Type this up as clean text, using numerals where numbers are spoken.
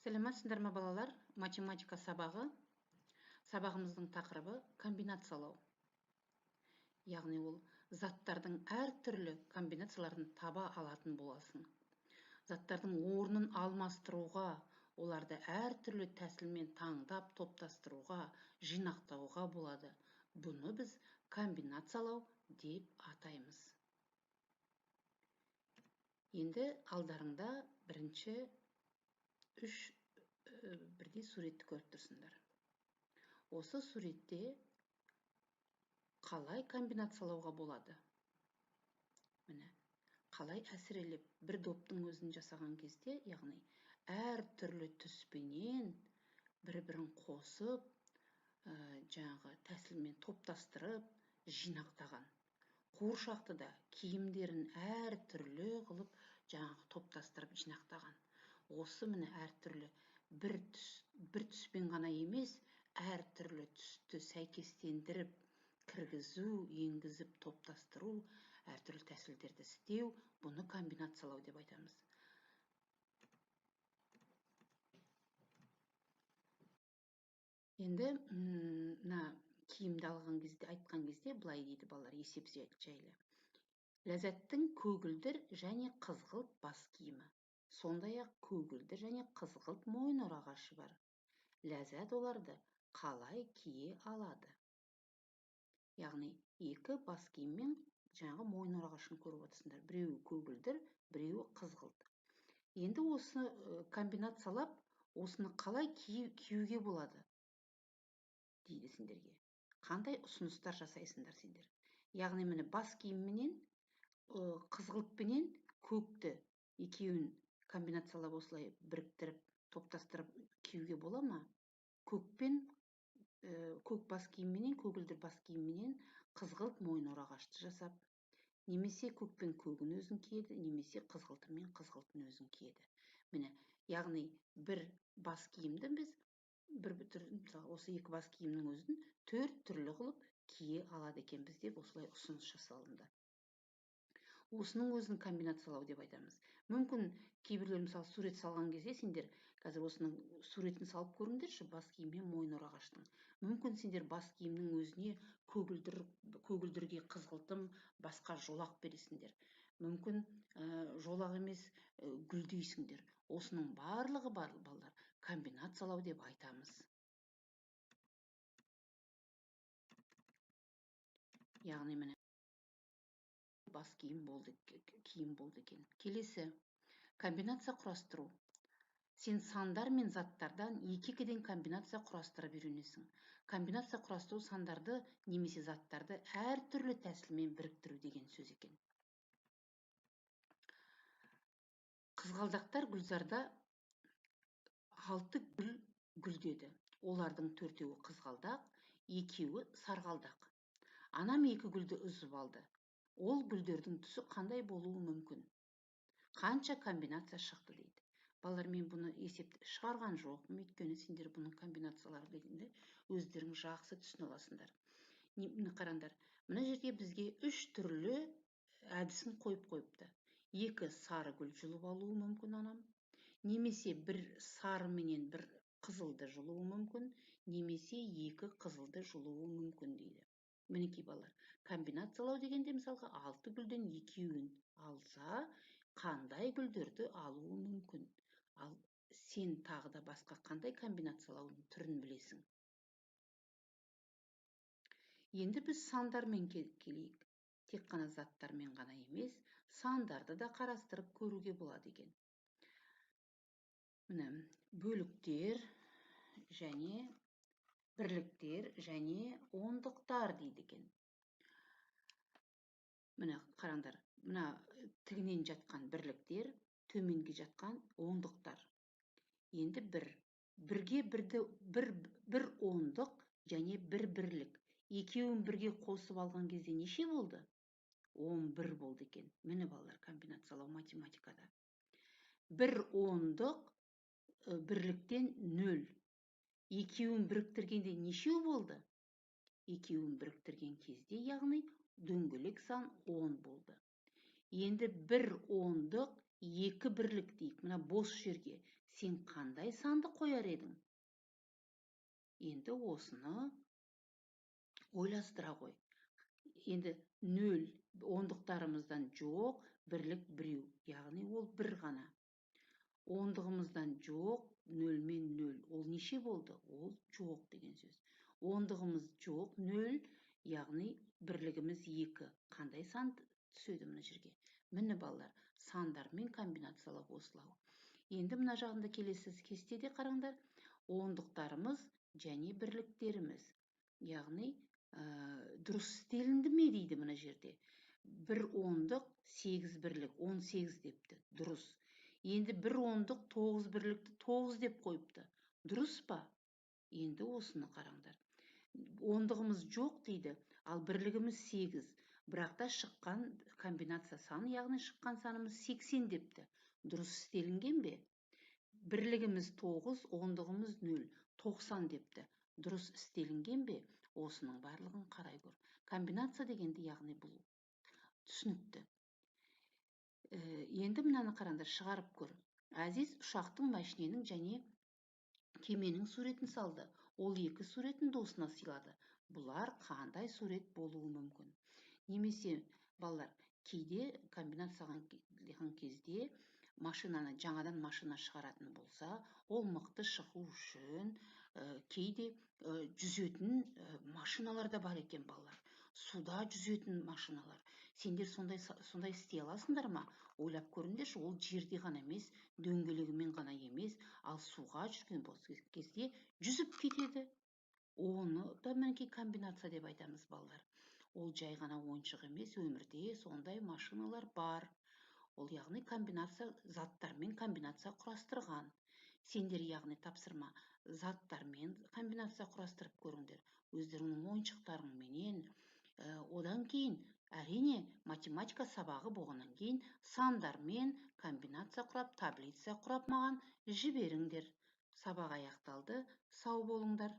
Сәлеметсіңдер ме, балалар? Математика сабағы. Сабағымыздың тақырыбы комбинациялау. Яғни ол заттардың әртүрлі комбинацияларын таба алатын боласың. Заттардың орнын алмастыруға, оларды әртүрлі тәсілмен таңдап, топтастыруға, жинақтауға болады. Бұны біз комбинациялау деп атаймыз. Енді алдарыңда бірінші үш бірдей суретті көріп тұрсыңдар. Осы суретте қалай комбинациялауға болады? Міне, қалай әсірелеп бір доптың өзін жасаған кезде, яғни әр түрлі түспенен бір-бірін қосып, жаңағы тәсілмен топтастырып, жинақтаған. Қуыршақты да киімдерін әр түрлі қылып, жаңағы топтастырып жинақтаған. Осы міне әр түрлі бір түс, бір түспен ғана емес, әр түрлі түсті сәйкестендіріп, кіргізу, енгізіп, топтастыру, әртүрлі тәсілдерді істеу, бұны комбинациялау деп айтамыз. Енді мына киімді алған кезде, айтқан кезде былай дейді балалар, есеп жайлы. Ләззаттың көгілдір және қызғылт бас киімі. Сондай-ақ көгілдір және қызғылт мойын орағашы бар. Ләззат оларды қалай кие алады? Яғни екі бас киім мен жаңағы мойын орағашын көріп отырсыңдар. Біреуі көгілдір, біреуі қызғылт. Енді осы комбинациялап, осыны қалай киюге болады дейді сендерге. Қандай ұсыныстар жасайсыңдар сендер? Яғни міне бас киімменен, қызғылтпенен көкті екеуін комбинациялап осылай біріктіріп, топтастырып киюге бола ма? Көкпен, көк бас киімменен, көгілдір бас киімменен қызғылт мойын орағашты жасап, немесе көкпен көгін өзін киеді, немесе қызғылтымен қызғылтын өзін киеді. Міне, яғни бір бас киімді біз бір түр, мысалы, осы екі бас киімнің өзін төрт түрлі қылып кие алады екенбіз деп осылай ұсыныс жасалынды. Осының өзін комбинациялау деп айтамыз. Мүмкін кейбіреулер, мысалы, сурет салған кезде сендер қазір осының суретін салып көріңдерші, бас киім мен мойын орағаштың. Мүмкін сендер бас киімнің өзіне көгілдірге қызғылтым басқа жолақ бересіңдер. Мүмкін, жолақ емес, гүлдейсіңдер. Осының барлығы бар, балалар, комбинациялау деп айтамыз. Яғни міне бас киім болды, киім болды екен. Келесі комбинация құрастыру. Сен сандар мен заттардан екі-екіден комбинация құрастырып үйренесің. Комбинация құрастыру сандарды немесе заттарды әртүрлі тәсілмен біріктіру деген сөз екен. Қызғалдақтар гүлзарда 6 гүл гүлдеді. Олардың төртеуі қызғалдақ, екеуі сарғалдақ. Анам екі гүлді үзіп алды. Ол гүлдердің түсі қандай болуы мүмкін? Қанша комбинация шықты дейді. Балалар, мен бұны есепті шығарған жоқпын, өйткені сендер бұның комбинациялары дегенде өздерің жақсы түсіне аласыңдар. Міне қараңдар, мына жерге бізге үш түрлі әдісін қойып қойыпты. Екі сары гүл жұлып алуы мүмкін анам, немесе бір сары менен бір қызылды жұлуы мүмкін, немесе екі қызылды жұлуы мүмкін дейді. Мінекей балалар, комбинациялау дегенде мысалға 6 гүлден екеуін алса, қандай гүлдерді алуы мүмкін? Ал сен тағы да басқа қандай комбинациялаудың түрін білесің? Енді біз сандармен келейік. Тек қана заттармен ғана емес, сандарды да қарастырып көруге болады екен. Міне, бөліктер және бірліктер және ондықтар дейді екен. Міне қараңдар, мына тігінен жатқан бірліктер, төменге жатқан ондықтар. Енді бір, бірге бірді, бір, бір ондық және бір бірлік. Екеуін бірге қосып алған кезде неше болды? 11 болды екен. Міне балалар, комбинациялау математикада. Бір ондық, бірліктен 0. Екеуін біріктіргенде нешеу болды? Екеуін біріктірген кезде, яғни дөңгелек сан 10 болды. Енді бір ондық екі бірлік дейік. Мына бос жерге. Сен қандай санды қояр едің? Енді осыны ойластыра ғой. Енді 0 ондықтарымыздан жоқ, бірлік біреу, яғни ол бір ғана. Ондығымыздан жоқ, 0 мен 0, ол неше болды? Ол жоқ деген сөз. Ондығымыз жоқ, 0, яғни бірлігіміз 2. Қандай сан түседі мына жерге? Міне балалар, сандармен комбинациялап осылау. Енді мына жағында келесі кестеде қараңдар, ондықтарымыз және бірліктеріміз. Яғни, дұрыс істелінді ме дейді мына жерде. 1 ондық, 8 бірлік, 18 депті. Дұрыс. Енді 1 ондық, 9 бірлікті 9 деп қойыпты. Дұрыс па? Енді осыны қараңдар. Ондығымыз жоқ дейді, ал бірлігіміз 8. Бірақ та шыққан комбинация саны, яғни шыққан санымыз 80 депті. Дұрыс істелінген бе? Бірлігіміз 9, ондығымыз 0, 90 депті. Дұрыс істелінген бе? Осының барлығын қарай көр. Комбинация дегенді, яғни бұл түсінікті. Енді мынаны қараңдар, шығарып көр. Әзиз ұшақтың, машиненің және кеменің суретін салды. Ол екі суретін досына сыйлады. Бұлар қандай сурет болуы мүмкін? Немесе балалар, кейде комбинациялаған кезде машинаны, жаңадан машина шығаратын болса, ол мықты шығу үшін, кейде жүзетін машиналар да бар екен балалар. Суда жүзетін машиналар. Сендер сондай істей аласыңдар ма? Ойлап көріңдерші, ол жерде ғана емес, дөңгелегімен ғана емес, ал суға жүрген кезде жүзіп кетеді. Оны да мінекей комбинация деп айтамыз балалар. Ол жай ғана ойыншық емес, өмірде сондай машиналар бар. Ол яғни комбинация, заттармен комбинация құрастырған. Сендер яғни тапсырма заттармен комбинация құрастырып көріңдер. Өздеріңнің ойыншықтарыңменен. Одан кейін әрине математика сабағы болғаннан кейін сандармен комбинация құрап, таблица құрап маған жіберіңдер. Сабақ аяқталды. Сау болыңдар.